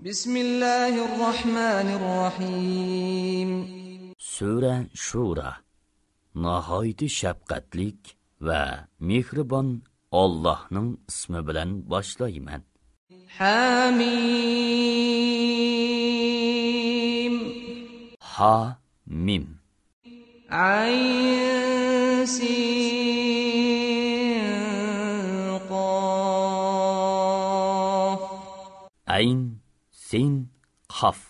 Bismillahirrahmanirrahim. Sura Shura. Nahayeti şefqatlik ve mehribon Allah'ның ismi bilan boshlayman. Hamim. Ha mim. Ayn sin qaf. Ayn sin qaf.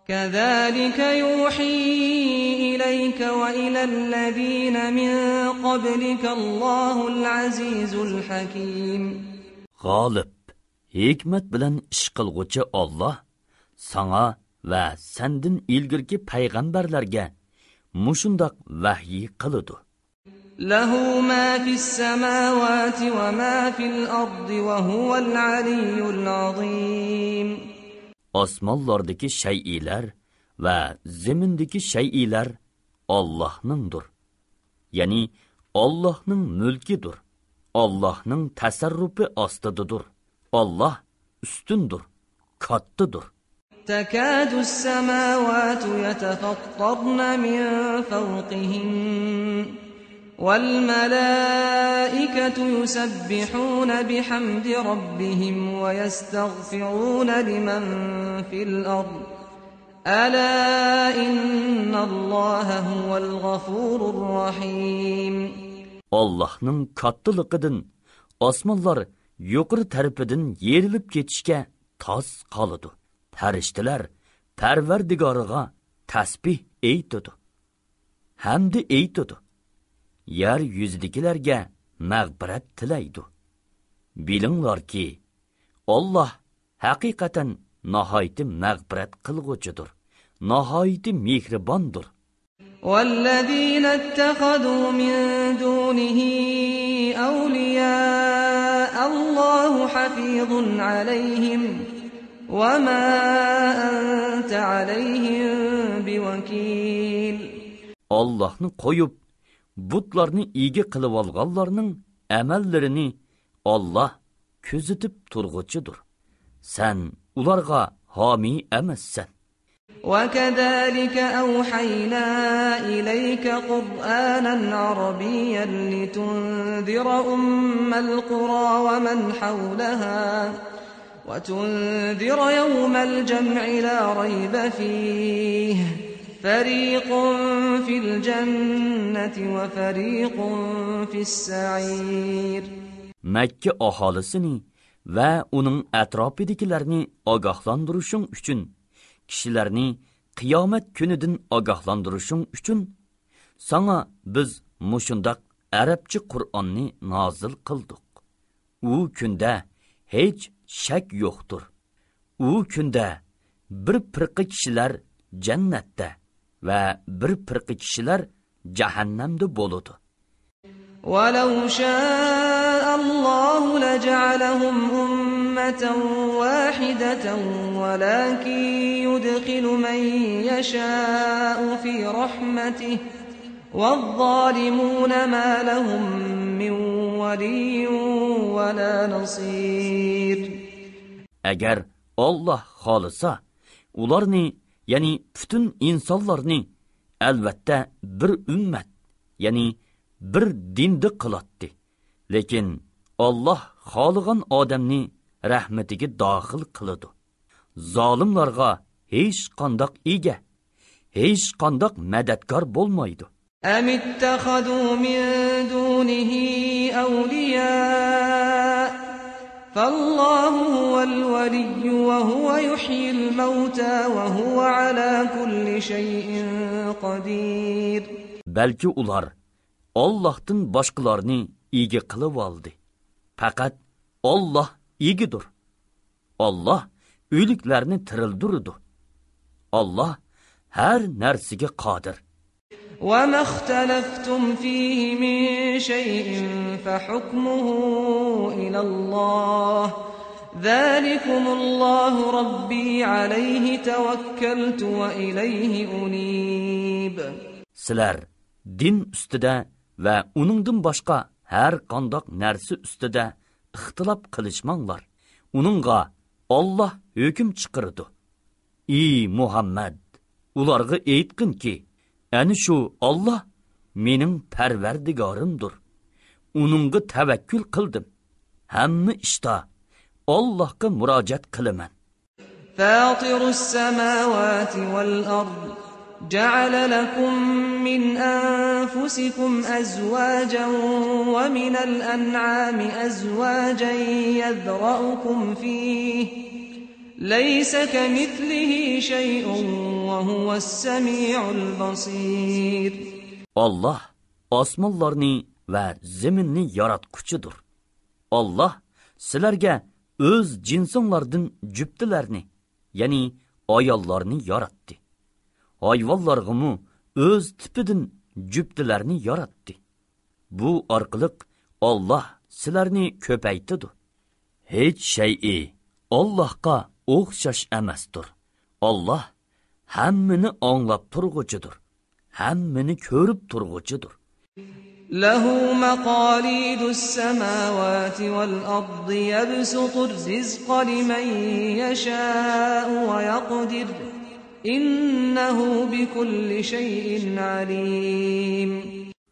كذلك يوحي إليك وإلى الذين من قبلك الله العزيز الحكيم. G'olib, hikmat bilan ish qilg'uchi Alloh sana va sendin ilgirki payg'ambarlarga mushundoq vahiy qiladi. له ما في السماوات وما في الأرض وهو العلي العظيم. Osmonlardagi shay'iylar va zemindagi shay'iylar Allohningdir. Ya'ni Allohning mulkidir. Allohning tasarrufi ostidadir. Alloh ustundir, kattadir. تكاد السماوات يتفطرن من فوقهن والملائكة يسبحون بحمد ربهم ويستغفرون لمن في الأرض ألا إن الله هو الغفور الرحيم. Allah'ның kattılıqıdın osmonlar yuqori tarafidan yerilib ketishga tos qoladi. Farishtalar Parvardigoriga tasbih aytadi. Hamd aytadi. Yer yuzidagilarga mag'firat tilaydi. Bilinglarki, Alloh haqiqatan nihoyatda mag'firat qilg'uchidir, nihoyatda mehribondir. والذين اتخذوا من دونه أولياء الله حفيظ عليهم وما أنت عليهم بوكيل. Allah'ni qo'yib, butlarni ega qilib olganlarning amallarini Alloh kuzatib turg'uchidir. Sen ularga homiy emassan. وكذلك أوحينا إليك قرآنا عربيا لتنذر أم القرى ومن حولها وتنذر يوم الجمع لا ريب فيه فريق في الجنة وفريق في السعير. Mekke aholisini va uning atrofidagilarni ogohlantirishing uchun, kishilarni qiyomat kunidan ogohlantirishing uchun sana biz mushundaq arabcha Qur'onni nozil qildik. U kunda hech shak yo'qdir. U kunda bir firqa kishilar jannatda va bir firqa kishilar jahannamda bo'ladi. ولو شاء الله لجعلهم أمة واحدة ولكن يدخل من يشاء في رحمته والظالمون ما لهم من ولي ولا نصير. Agar Alloh xolisa, ularni, ya'ni butun insonlarni albatta bir ummat, ya'ni bir dinda qilatdi. Lekin Alloh xoligan odamni rahmatiga daxil qiladi. Zolimlarga hech qandoq ega, hech qandoq madadkor bo'lmaydi. أم اتخذوا من دونه أولياء فالله هو الولي وهو يحيي الموتى وهو على كل شيء قدير. Belki ular Allah'tan boshqalarni ega qilib oldi. Faqat Alloh egidir. Alloh o'liklarni tirildirdi. Alloh har narsaga qodir. وما اختلفتم فيه من شيء فحكمه إلى الله ذلكم الله ربي عليه توكلت وإليه أنيب. Sizlar din ustida va uningdan boshqa har qandoq narsa ustida ixtilof qilishmanglar. Uningga Allah hüküm çıqırdı. Ey Muhammed, ularga aytqin ki, ani şu Allah mening parvardigorimdir. Uningga tavakkul qildim. Hamma ishda Allohga murojaat qilaman. فاطر السماوات والأرض جعل لكم من أنفسكم أزواجا ومن الأنعام أزواجا يذرأكم فيه ليس كمثله شيء وهو السميع البصير. Allah osmonlarni va zaminni yaratquchidir. Allah sizlarga o'z jinsinglardan juftilarni, ya'ni ayollarni yaratdi. Hayvonlarga o'z tipidan juftilarni yaratdi. Bu orqali Allah sizlarni ko'paytirdi. Hech shay'i Allohga o'xshash emasdir. Allah hammani anglab turg'uchidir. Hammani ko'rib turg'uchidir. له مقاليد السماوات والأرض يبسط الرزق لمن يشاء ويقدر إنه بكل شيء عليم.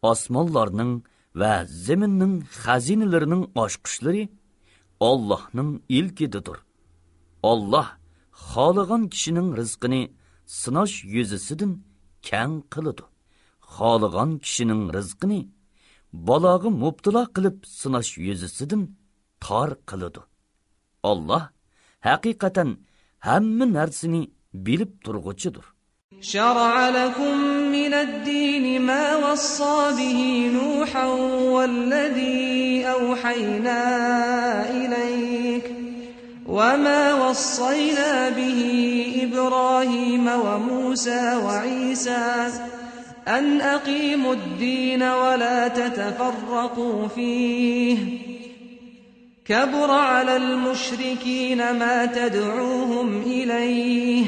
Osmonlarning va zaminning xazinalarining ochqishlari Allohning ilkididir. Allah xohlagan kishining rizqini sinash yuzasidan keng qiladi. Xohlagan kishining rizqini balog'i mubtilo qilib sinash yuzasidan tor qiladi. Allah haqiqatan hamma narsani bilib turg'uchidir. شرع لكم من الدين ما وصى به نوحا والذي أوحينا إليك وما وصينا به إبراهيم وموسى وعيسى أن أقيموا الدين ولا تتفرقوا فيه كبر على المشركين ما تدعوهم إليه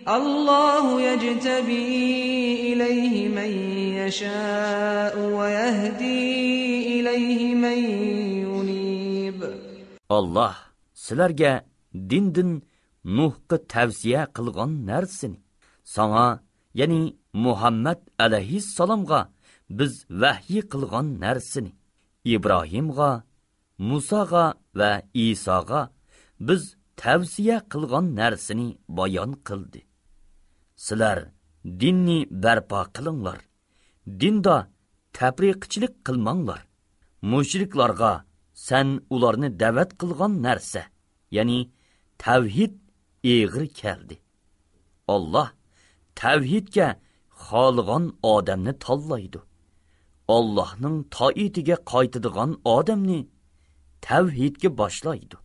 الله يجتبي إليه من يشاء ويهدي إليه من ينيب. Allah sizlarga dindin Nuhga tavsiya qilgan narsani sana, ya'ni Muhammad alayhissalomga biz vahiy qilgan narsani, Ibrohimga, Musoga va Isoga biz tavsiya qilgan narsani bayon qildi. Sizlar dinni barpo qilinglar. Dinda tafriqchilik qilmanglar. Mushriklarga sen ularni da'vat qilgan narsa, ya'ni tavhid eg'ir keldi. Allah tavhidga xohlagan odamni tanlaydi. Allohning toatiga qaytadigan odamni tavhidga boshlaydi.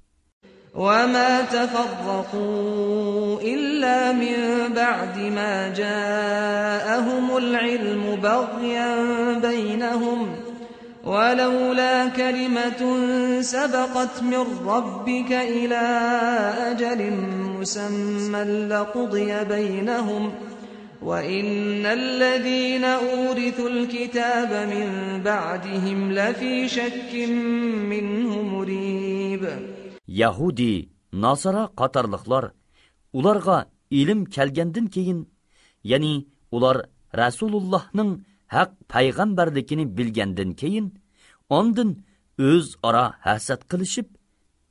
وما تفرقوا إلا من بعد ما جاءهم العلم بغيا بينهم ولولا كلمة سبقت من ربك إلى أجل مسمى لقضي بينهم وإن الذين أورثوا الكتاب من بعدهم لفي شك منه مريب. Yahudi, Nasara qatarlıqlar ularga ilim kelgandan keyin, ya'ni ular Rasulullahning haq payg'ambarligini bilgandan keyin, ondan o'z ara hasad qilishib,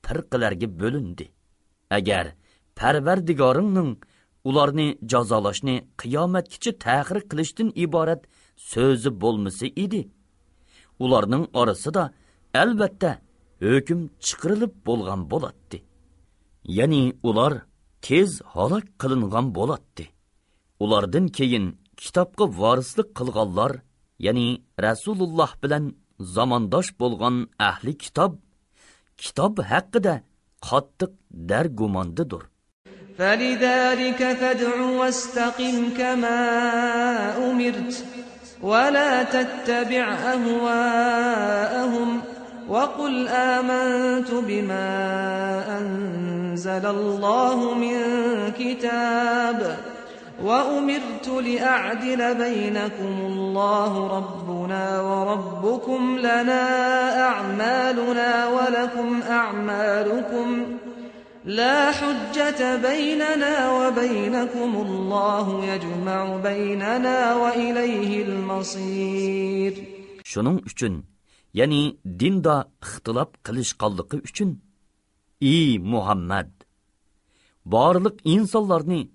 firqalarga bo'lindi. Agar Parvardigoringning ularni jazolashni qiyomatgacha ta'xir qilishdan iborat so'zi bo'lmasa edi, ularning orasida albatta hüküm çıqırılıp bolğan bolatdi. Yani ular tez halak kılıngan bolatdi. Ulardan keyin kitapga varislik qilganlar, yani Rasulullah bilan zamandosh bolğan ahli kitap haqqida qattiq dargumandidir. فَلِذَلِكَ فَادْعُ وَاسْتَقِمْ كَمَا أُمِرْتَ وَلَا تَتَّبِعْ أَهْوَاءَهُمْ وَقُلْ آمَنْتُ بِمَا أَنزَلَ اللَّهُ مِنْ كِتَابٍ وَأُمِرْتُ لِأَعْدِلَ بَيْنَكُمُ اللَّهُ رَبُّنَا وَرَبُّكُمْ لَنَا أَعْمَالُنَا وَلَكُمْ أَعْمَالُكُمْ لا حجة بيننا وبينكم الله يجمع بيننا وإليه المصير. Şunun üçün, yani dinda ixtilap qilishqanligi üçün, ey Muhammad, barliq insonlarni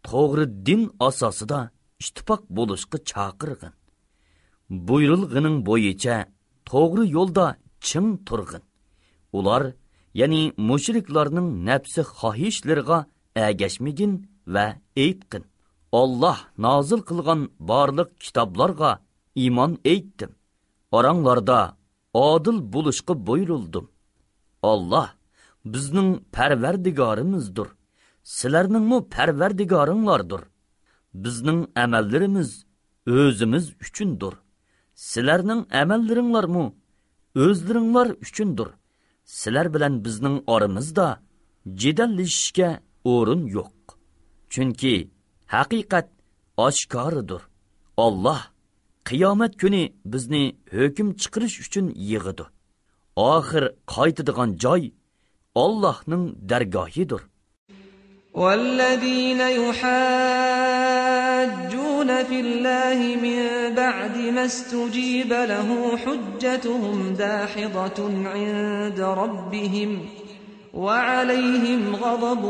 to'g'ri din asosida ittifoq bo'lishga chaqirg'in. Buyrilg'ining bo'yicha to'g'ri yo'lda ching turg'in. Ular, yani mushriklarning nafsi xohishlariga agashmagin va aytqin. Alloh nozil qilgan barliq kitoblarga iymon etdim. Oranglarda adil bo'lishga buyurildim. Alloh bizning Parvardigorimizdir. Sizlarning mu Parvardigoringlardir. Bizning amallarimiz o'zimiz uchundir. Sizlarning amallaringlar mu o'zlaringlar uchundir. Sizlar bilan bizning oramizda jidallashishga o'rin yo'q. Chunki haqiqat oshkoridir. Alloh qiyomat kuni bizni hukm chiqarish uchun yig'idi. Oxir qaytadigan joy Allohning dargohidir. والذين يحاجون في الله من بعد ما استجيب له حجتهم داحضة عند ربهم وعليهم غضب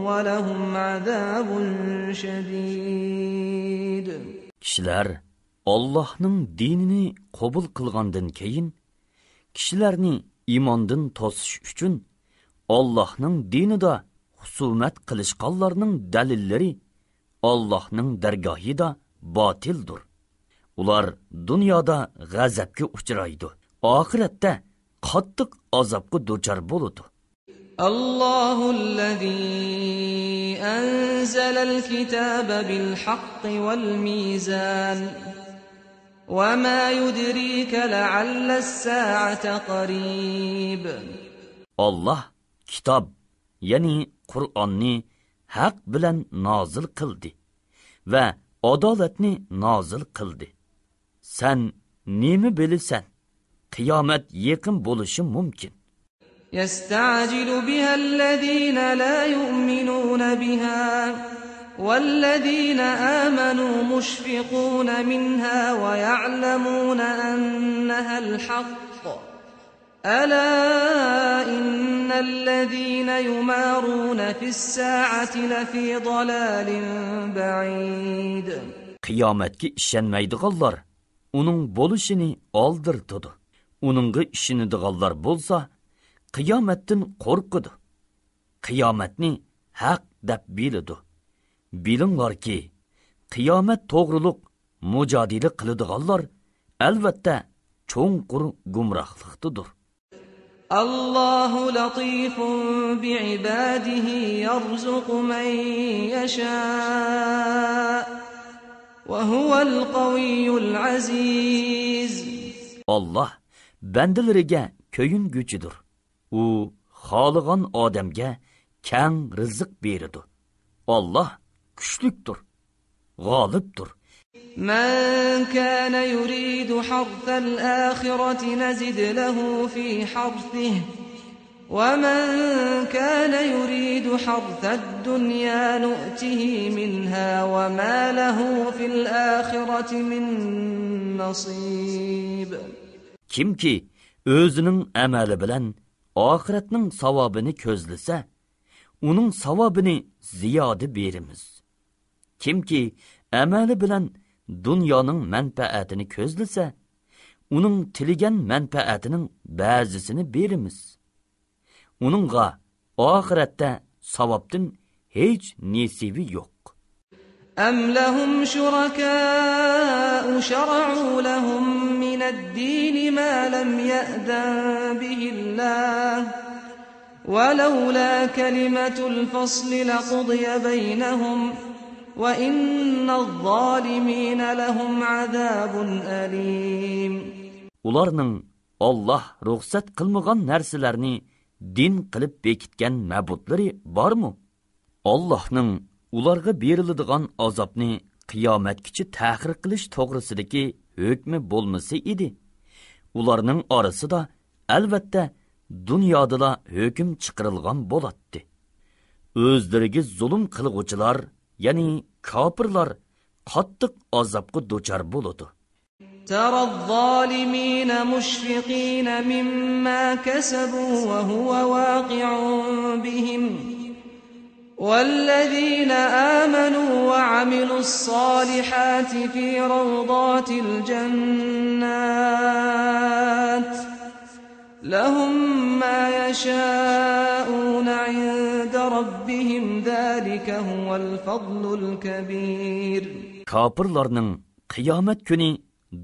ولهم عذاب شديد. Kişiler Allah'ның dinini qabul qilgandan keyin kishilarni iymondan to'sish uchun Allah'ның dinida husumat qilishqanlarning dalillari Allah'ның dargohida botildir. Ular dunyoda g'azabga uchraydi. Oxiratda qattiq azobga duchor bo'ladi. الله الذي أنزل الكتاب بالحق والميزان وما يدريك لعل الساعة قريب. Allah kitap, yani Qur'onni haq bilan nozil qildi va adolatni nozil qildi. Sen nima bilasan? Qiyomat yaqin bo'lishi mumkin. يستعجل بها الذين لا يؤمنون بها والذين آمنوا مشفقون منها ويعلمون أنها الحق ألا إن الذين يمارون في الساعة لفي ضلال بعيد. Qiyomatga ishonmaydiganlar uning bo'lishini oldirtadi. Uningga ishonadiganlar bo'lsa qiyomatdan qo'rqidi. Qiyomatni haq deb biladi. Bilinglarki, qiyomat to'g'riliq mujodila qiladiganlar albatta cho'nqur gumrohlikdadir. Allahu latifun bi'ibadihi yarzuqu man yasha va huval qaviyyul aziz. Allah bandalariga ko'yinguchidir. U xohlagan odamga keng rizq beradi. Allah kuchlikdir, g'olibdir. من كان يريد حرث الآخرة نزد له في حرثه ومن كان يريد حرث الدنيا نؤته منها وما له في الآخرة من نصيب. Kimki özünün amali bilan oxiratning savobini ko'zlasa, uning savobini ziyoda beramiz. Kimki amali bilan dunyoning manfaatini ko'zlasa, uning tilagan manfaatining ba'zisini beramiz. Uningga oxiratda savobdan hech nasibi yo'q. Am lahum shuraka'u shar'u lahum min ad-din ma lam ya'dan bihi Allah walawla kalimatul fasl laqudiya baynahum wa innaz zalimin lahum azabun alim. Ularning Allah ruxsat qilmagan narsalarni din qilib bekitgan ma'budlari bormi? Allohning ularga beriladigan azobni qiyomatgacha ta'xir qilish to'g'risidagi hukmi bo'lmasa edi, ularning orasida albatta dunyoda hukm chiqarilgan bo'ladi. o'zlariga zulm qilg'uvchilar, ya'ni kofirlar qattiq azobga duchor bo'ladi. ترى الظالمين مشفقين مما كسبوا وهو واقع بهم والذين آمنوا وعملوا الصالحات في روضات الجنات لهم ما يشاءون عند ربهم ذلك هو الفضل الكبير. Kafirlarning qiyomat kuni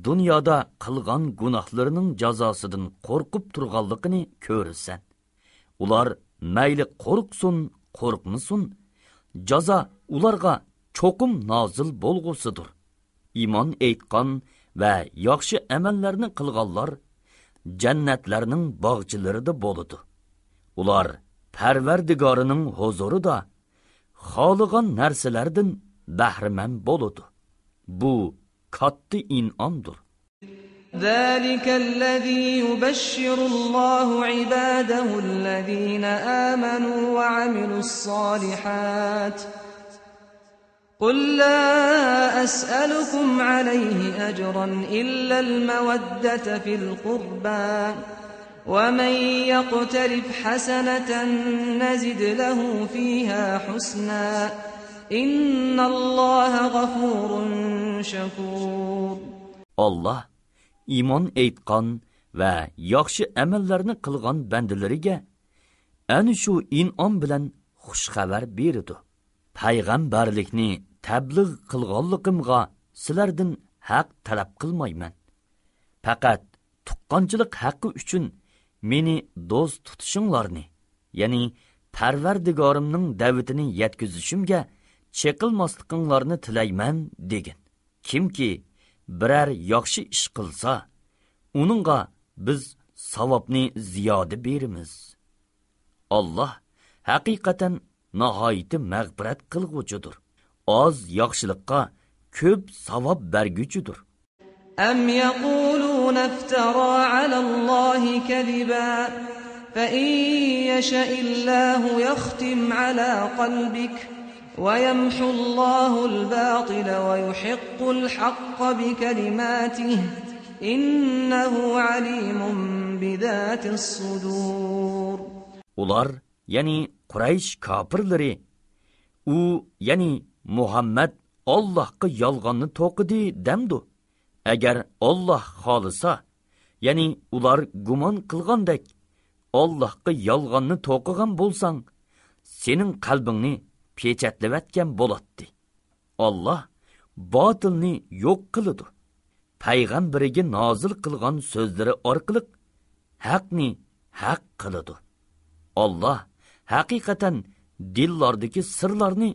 dunyoda qilgan gunohlarining jazosidan qo'rqib turganligini ko'rsan. Ular mayli qo'rqsin, qo'rqmasin, jazo ularga cho'qim nozil bo'lgusidir. Iymon aytgan va yaxshi amallarni qilganlar jannatlarning bog'chilarida bo'ladi. Ular Parvardigorining huzurida xohlagan narsalardan bahramand bo'ladi. Bu katta in'omdir. ذلك الذي يبشر الله عباده الذين آمنوا وعملوا الصالحات قل لا أسألكم عليه أجرا إلا المودة في القربى ومن يقترف حسنة نزد له فيها حسنا إن الله غفور شكور. Allah iymon aytgan va yaxshi amallarni qilgan bandalariga ana shu in'om bilan xush xabar berdi. Payg'ambarlikni tabliğ qilganligimga sizlardan haq talab qilmayman. Faqat tuqqanchilik haqqi uchun meni do'st tutishinglarni, ya'ni Parvardigorimning da'vatini yetkazishimga cheqilmasliklarini tilayman degan. Kimki birər yaxshi ish qilsa, uningga biz savobni ziyoda beramiz. Allah haqiqatan nihoyatda mag'firat qilg'uchidir. Az yaxshilikqa ko'p savob berguchidir. Am yaquluna iftara ala Allohi kadiba fa in yasha'illahu yakhtim ala qalbik ويمحو الله الباطل ويحق الحق بكلماته إنه عليم بذات الصدور. Ular, yani Quraysh kafirleri, yani Muhammed Allah'ka yalganını toqidi demdu. Eğer Allah xalisa, yani ular guman qilgandek Allah'ka yalganını toqigan bolsan, senin qalbingni pechatlayotgan bo'ladi. Allah botilni yo'q qiladi. Payg'ambariga nozil qilgan so'zlari orqali haqni haq qiladi. Allah haqiqatan dillardagi sirlarni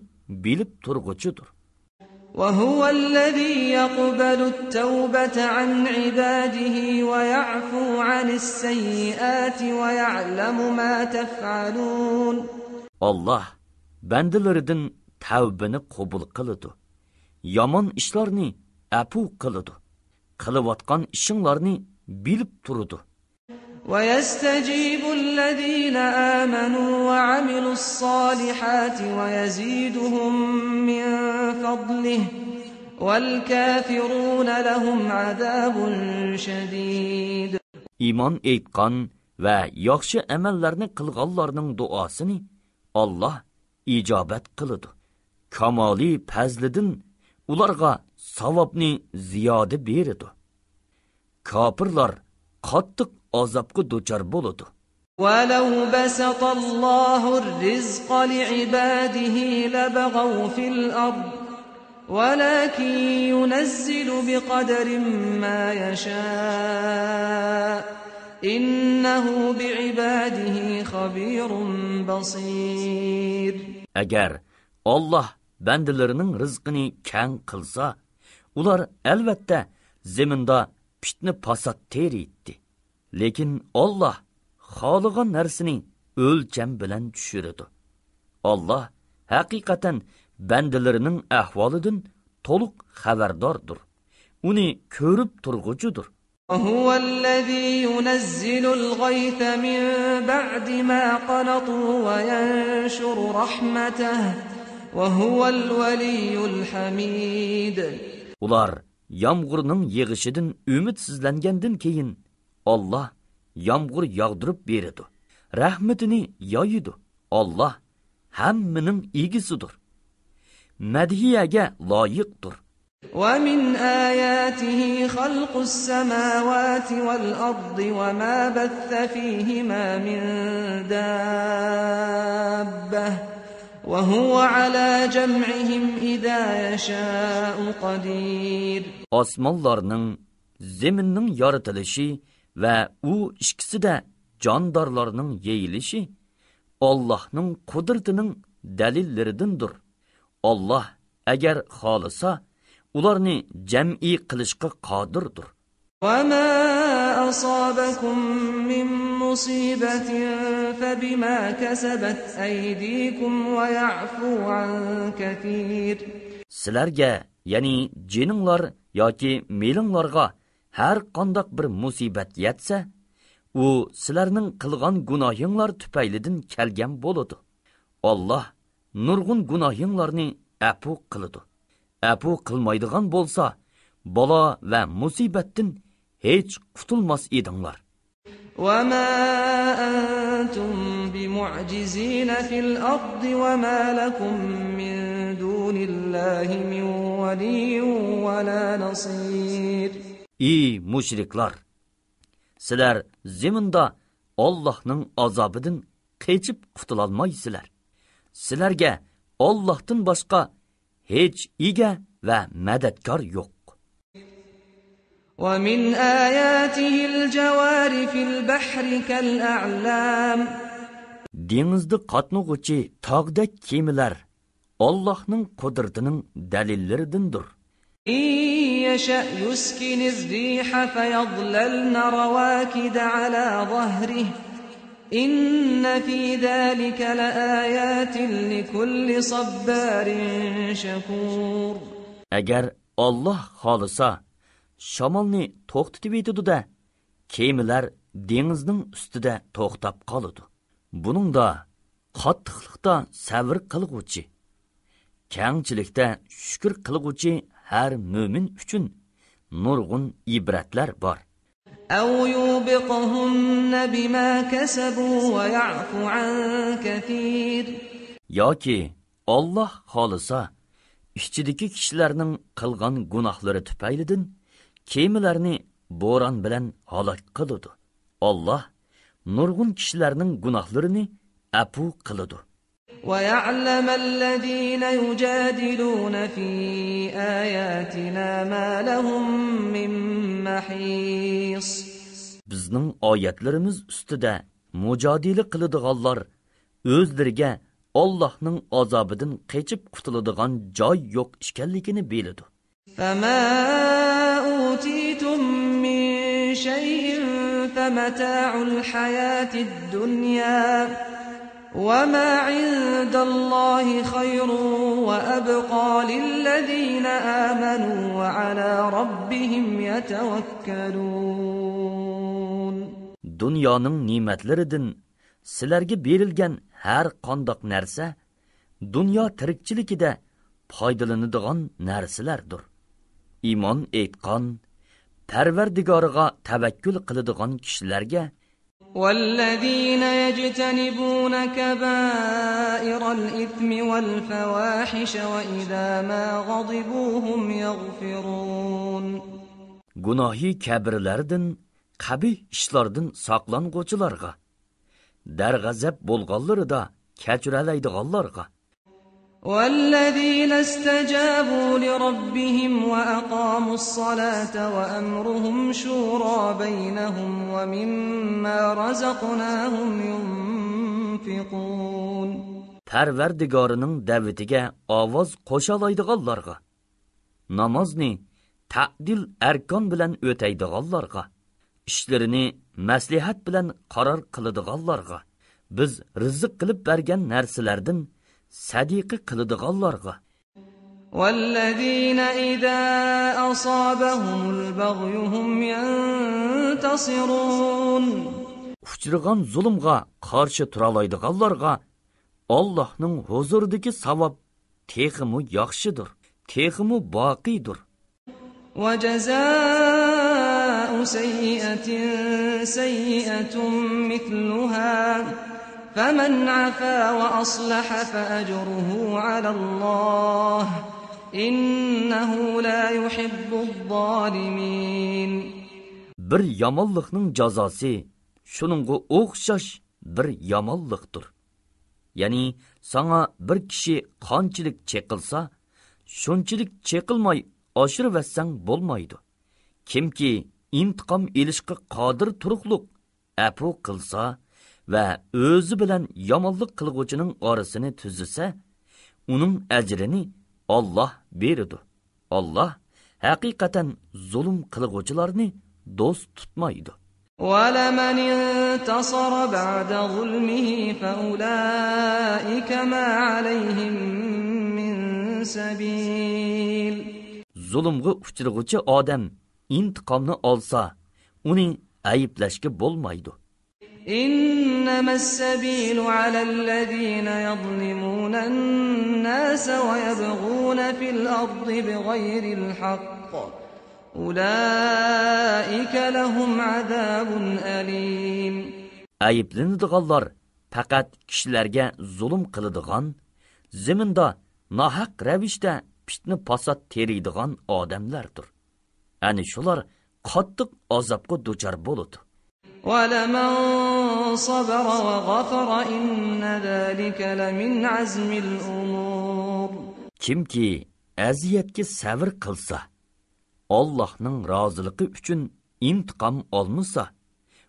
bilib turg'uchidir. وهو الذي يقبل التوبة عن عباده ويعفو عن السيئات ويعلم ما تفعلون. Allah bandalaridan tavbani qabul qiladi. Yomon ishlarni afu qiladi. Qilayotgan ishinglarni bilib turadi. ويستجيب الذين آمنوا وعملوا الصالحات ويزيدهم من فضله والكافرون لهم عذاب شديد. İman aytgan va yaxshi amallarni qilganlarning duosini Allah ijobat qiladi. Kamoli fazlidan ularga savobni ziyoda beradi. Kofirlar qattiq azobga duchor bo'ladi. وَلَوْ بَسَطَ اللَّهُ الرِّزْقَ لِعِبَادِهِ لَبَغَوْا فِي الْأَرْضِ وَلَكِنْ يُنَزِّلُ بِقَدَرٍ مَا يَشَاءُ إِنَّهُ بِعِبَادِهِ خَبِيرٌ بَصِيرٌ. Agar Allah bandalarining rizqini keng qilsa, ular albatta zaminda pitni pasat teriydi. Lekin Allah xohlagan narsani o'lcham bilan tushiradi. Allah haqiqatan bandalarining ahvolidan to'liq xabardordir. Uni ko'rib turg'uchidir. وهو الذي ينزل الغيث من بعد ما قنطوا وينشر رحمته وهو الولي الحميد. Ular yağmurning yig'ishidan ümidsizlangandan keyin Allah yağmur yağdırıp beradi. Rahmetini yoyidi. Allah hammaning egisidir. Madhiyaga loyiqdir. ومن آياته خلق السماوات والأرض وما بث فيهما من دابة وهو على جمعهم إذا يشاء قدير. Osmonlarning, zaminning yaratilishi va u ikkisida jondorlarning yeyilishi Allohning qudratining dalillaridandir. Allah agar xolisa ularni jam'i qilishga qodirdir. وما أصابكم من مصيبة فبما كسبت أيديكم ويعفو عن كثير. Sizlarga, ya'ni jininglar yoki melinglarga har qanday bir musibat yetsa, u sizlarning qilgan gunohinglar tufaylidan kelgan bo'ladi. Allah nurg'un gunohinglarni afu qiladi. Afu qilmaydigan bo'lsa, balo va musibatdan hech qutulmas edinglar. وما أنتم بمعجزين في الأرض وما لكم من دون الله من ولي ولا نصير. Ey mushriklar! Sizlar zaminda Allohning azobidan qechib qutulolmaysizlar. Sizlarga Allohdan boshqa hech ega va madadkor yo'q. ومن آياته الجوار في البحر كالأعلام. Dengizda qatnag'uvchi tog'dek kemilar Allohning qudratining dalillaridandir. إن يشأ يسكن الريح فيظللن رواكد على ظهره إن في ذلك لآيات لكل صبار شكور. Agar Allah xolisa shamolni to'xtatib etadi-da, kemilar dengizning ustida to'xtab qoladi. Buningda qattiqlikda sabr qilguvchi, kengchilikda shukr qilguvchi har mo'min uchun nurg'un ibratlar bor. أو يوبقهن بما كسبوا ويعفو عن كثير. yoki Allah xolisa ichidagi kishilarning qilgan gunohlari tufaylidan kemilarni bo'ron bilan halok qiladi. Allah nurg'un kishilarning gunohlarini afu qiladi. ويعلم الذين يجادلون في آياتنا ما لهم من محيص. Bizning oyatlarimiz ustida mujodila qiladiganlar o'zlariga Allohning azobidan qechib qutuladigan joy yo'q ekanligini biladi. فما أوتيتم من شيء فمتاع الحياة الدنيا وما عند الله خير وأبقى للذين آمنوا وعلى ربهم يتوكلون. Dunyoning ne'matlaridan sizlarga berilgan har qanday narsa dunyo tirikchiligida foydalanadigan narsalardir. Iymon etgan, Parvardigoriga tavakkul qiladigan kishilarga والذين يجتنبون كبائر الإثم والفواحش وإذا ما غضبوا هم يغفرون. gunohi kabirlardan, qabih ishlardan saqlanguchilarga, darg'azab bo'lganlarida kechiralaydiganlarga. والذين استجابوا لربهم وأقاموا الصلاة وأمرهم شورى بينهم ومما رزقناهم ينفقون. Parvardigorining da'vatiga ovoz qo'shalaydiganlarga, namozni ta'dil arkon bilan o'taydiganlarga, ishlarini maslahat bilan qaror qiladiganlarga, biz rizq qilib bergan narsalardan sadiqa qiladiganlarga. وَالَّذِينَ إِذَا أَصَابَهُمُ الْبَغْيُ هُمْ يَنْتَصِرُونَ Uçurğan zulümga karşı turalaydıqallarga Allah'ның huzurudaki savab teximu yaxşıdır, teximu baqidir. وَجَزَاءُ سَيِّئَةٍ سَيِّئَةٌ مِثْلُهَا فَمَنْ عَفَا وَأَصْلَحَ فَأَجْرُهُ عَلَى اللّٰهِ إِنَّهُ لَا يُحِبُّ الظَّالِمِينَ Bir yamallıqның cazası şununğa oxşaş bir yamallıqdır. Yani sana bir kişi qançılık çekilsa, şunçılık çekilmay aşırıversen bolmaydı. Kimki intiqam elishqa qodir turuqluq apu qilsa ve özü bilen yamanlık qilg'uchining orasini tuzisa, uning ajrini Allah beradi. Allah haqiqatan zulm qilg'uchilarni do'st tutmaydi. وَلَمَنِ انْتَصَرَ بَعْدَ ظُلْمِهِ فَأُولَٰئِكَ مَا عَلَيْهِمْ مِنْ سَبِيلٍ Zulmga uchirg'uchi odam intiqomni olsa, uni ayblashga bo'lmaydi. إنما السبيل على الذين يظلمون الناس ويبغون في الأرض بغير الحق أولئك لهم عذاب أليم Ayıplanıdığanlar faqat kishilarga zulm qiladigan, zaminda nahaq ravishda fitna fasod teriydigan odamlardir. Ani shular qattiq azobga duchor bo'ladi. وَلَمَنْ صَبَرَ وَغَفَرَ إِنَّ ذَلِكَ لَمِنْ عَزْمِ الْأُمُورِ Kimki aziyatga sabr qilsa, Allohning roziligi uchun intiqom olmasa,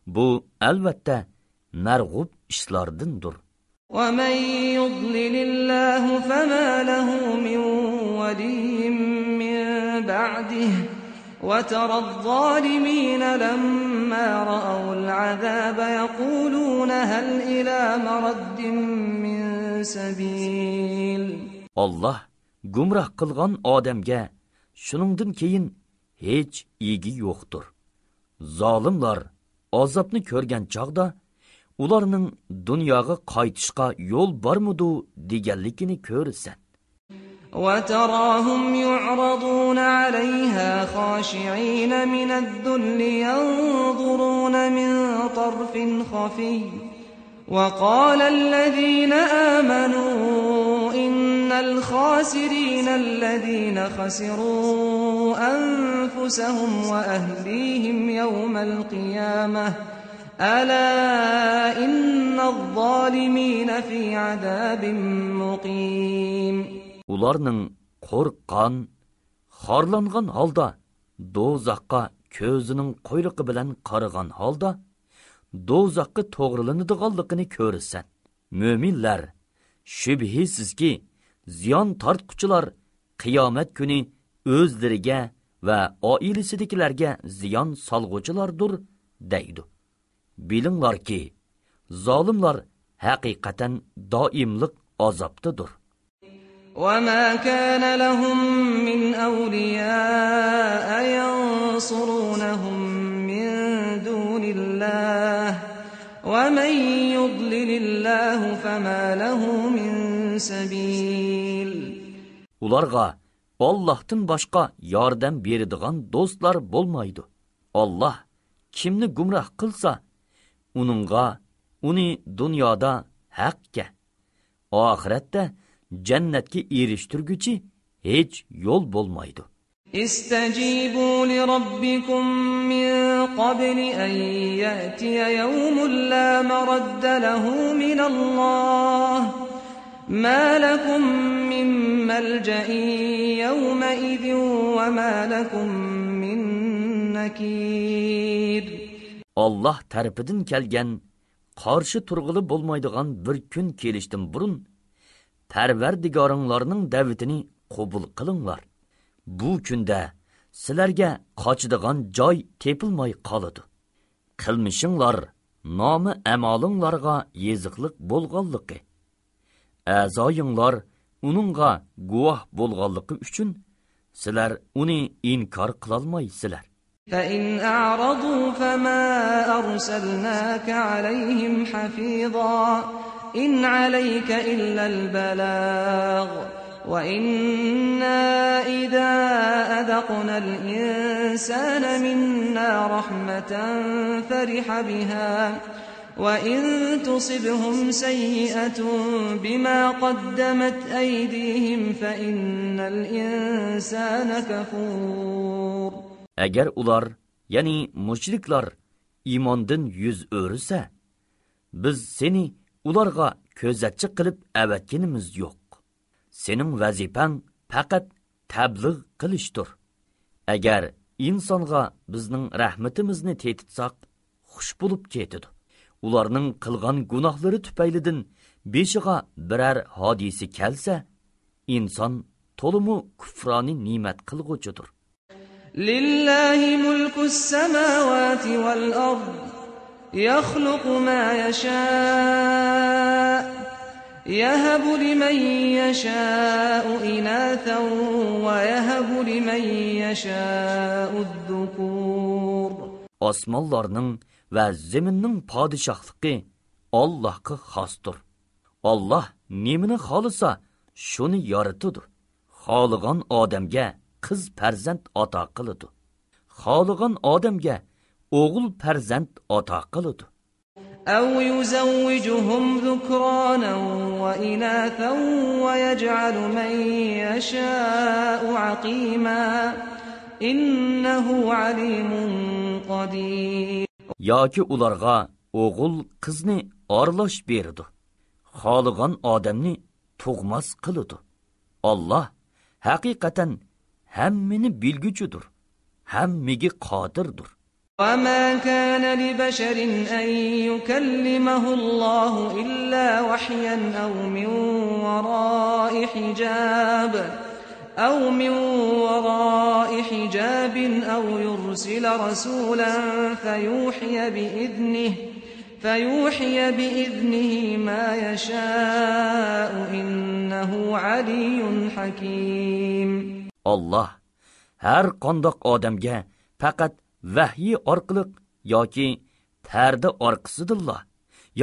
bu albatta marg'ub ishlardandir. وَمَنْ يُضْلِلِ اللَّهُ فَمَا لَهُ مِنْ وَلِيٍّ مِنْ بَعْدِهِ وَتَرَى الظَّالِمِينَ لَمَّا رَأَوُا الْعَذَابَ يَقُولُونَ هَلْ إِلَى مَرَدٍّ مِنْ سَبِيلٍ Allah gumroh qilgan odamga shuningdan keyin hech egi yo'qdir. Zolimlar azobni ko'rgan chaqda ularning dunyoga qaytishga yo'l bormidi deganligini ko'rsan. وَتَرَاهُمْ يُعْرَضُونَ عَلَيْهَا خَاشِعِينَ مِنَ الذُّلِّ يَنظُرُونَ مِنْ طَرْفٍ خَفِيٍّ وَقَالَ الَّذِينَ آمَنُوا إِنَّ الْخَاسِرِينَ الَّذِينَ خَسِرُوا أَنفُسَهُمْ وَأَهْلِيهِمْ يَوْمَ الْقِيَامَةِ أَلَا إِنَّ الظَّالِمِينَ فِي عَذَابٍ مُقِيمٍ Ularning qo'rqqan, xorlangan holda dozaqqa ko'zining quyruqi bilan qaragan holda dozaqqa to'g'rilanadiganligini ko'rsan. Mo'minlar shubhisizki ziyon tortquchilar qiyomat kuni o'zlariga va oilasidagilarga ziyon solg'uchilardir deydi. Bilinglarki, zolimlar haqiqatan doimlik azobdadir. وَمَا كَانَ لَهُم مِّنْ أَوْلِيَاءَ يَنصُرُونَهُم مِّن دُونِ اللَّهِ وَمَن يُضْلِلِ اللَّهُ فَمَا لَهُ مِن سَبِيلٍ Ularga Allah'tan başqa yardım beradigan dostlar bolmaydı. Allah kimni gumroh qilsa, uni dunyoda haqqa, oxiratda jannatga erishtirguchi hech yo'l bo'lmaydi. استجيبوا لربكم من قبل أن يأتي يوم لا مرد له من الله ما لكم من ملجأ يومئذ وما لكم من نكير Allah tarafından kelgan qarşı turg'ili bo'lmaydigan bir kun kelishdan burun Parvardigoringlarning da'vatini qabul qilinglar. Bu kunda sizlarga qochadigan joy tepilmay qoladi. Qilmishinglar nomi amalinglarga yeziqlik bo'lganligi, a'zoyinglar uningga guvoh bo'lganligi uchun sizlar uni inkor qilolmaysizlar. فَإِنْ أَعْرَضُوا فَمَا أَرْسَلْنَاكَ عَلَيْهِمْ حَفِيظًا إِنْ عَلَيْكَ إِلَّا الْبَلَاغُ وَإِنَّا إِذَا أَذَقْنَا الْإِنسَانَ مِنَّا رَحْمَةً فَرِحَ بِهَا وَإِنْ تُصِبْهُمْ سَيِّئَةٌ بِمَا قَدَّمَتْ أَيْدِيهِمْ فَإِنَّ الْإِنسَانَ كَفُورٌ. Agar ular, ya'ni mushriklar iymondan yuz o'risa, biz seni ularga ko'zatchi qilib avatganimiz yo'q. Sening vazifang faqat tabliğ qilishdir. Agar insonga bizning rahmatimizni tetitsak, xush bo'lib ketadi. Ularning qilgan gunohlari tufaylidan beshiga biror hodisa kelsa, inson to'limu kufroni ne'mat qilg'uchidir. لله ملك السماوات والأرض يخلق ما يشاء يهب لمن يشاء إناثا ويهب لمن يشاء الذكور. Osmonlarning va zaminning podshohligi Allohga xosdir. Alloh nemini xolisa, shuni yaratadi. Xoligan odamga qiz farzand ato qiladi. Xoligan odamga o'g'il farzand ato qiladi. أو يزوجهم ذكرانا وإناثا ويجعل من يشاء عقيما إنه عليم قدير. yoki ularga o'g'il qizni aralash berdi. Xoligan odamni tug'mas qiladi. Alloh haqiqatan hammani bilguchidir, hammaga qodirdir. وما كان لبشر أن يكلمه الله إلا وحيا أو من وراء حجاب أو يرسل رسولا فيوحي بإذنه ما يشاء إنه علي حكيم. Allah har qandoq odamga faqat vahyi orqali yoki parda orqasidilla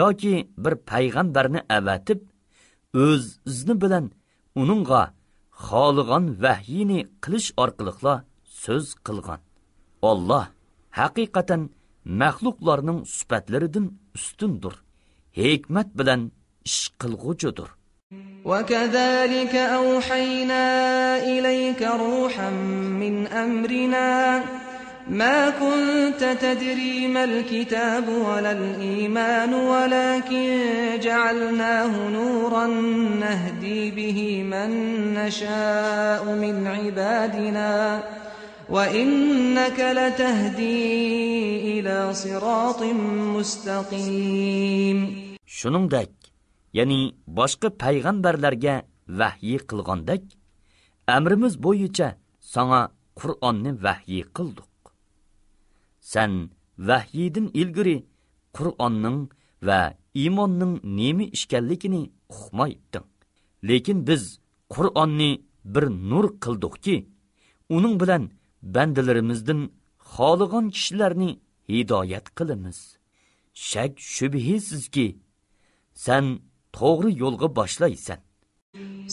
yoki bir payg'ambarni avatib o'z izni bilan uningga xoligan vahyini qilish orqali so'z qilgan. Alloh haqiqatan maxluqlarning sifatlaridan ustundir. Hikmat bilan ish qilg'uchidir. وَكَذَلِكَ أَوْحَيْنَا إِلَيْكَ رُوحًا مِّنْ أَمْرِنَا مَا كُنْتَ تَدْرِي مَا الْكِتَابُ وَلَا الْإِيمَانُ وَلَكِنْ جَعَلْنَاهُ نُورًا نَهْدِي بِهِ مَن نَّشَاءُ مِنْ عِبَادِنَا وَإِنَّكَ لَتَهْدِي إِلَى صِرَاطٍ مُسْتَقِيمٍ. Shuningdek, ya'ni boshqa payg'ambarlarga vahyi qilgandek, amrimiz bo'yicha sana Qur'onni vahyi qildik. Sen vahyidin ilgari Qur'onning va iymonning nemi ishkanligini uqmayding. Lekin biz Qur'onni bir nur qildikki, uning bilan bandalarimizdan xoligan kishilarni hidoyat qilamiz. Shak shubhisizki sen to'g'ri yo'lga boshlaysan.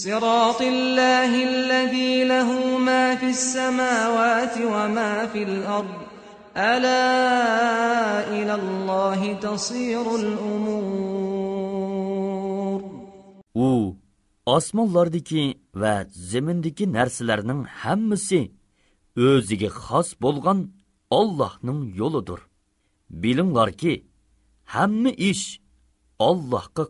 صراط الله الذي له ما في السماوات وما في الأرض ألا إلى الله تصير الأمور. U osmonlardagi va zamindagi narsalarning hammasi o'ziga xos bo'lgan Allohning yo'lidir. Bilinglarki, hamma ish Allohga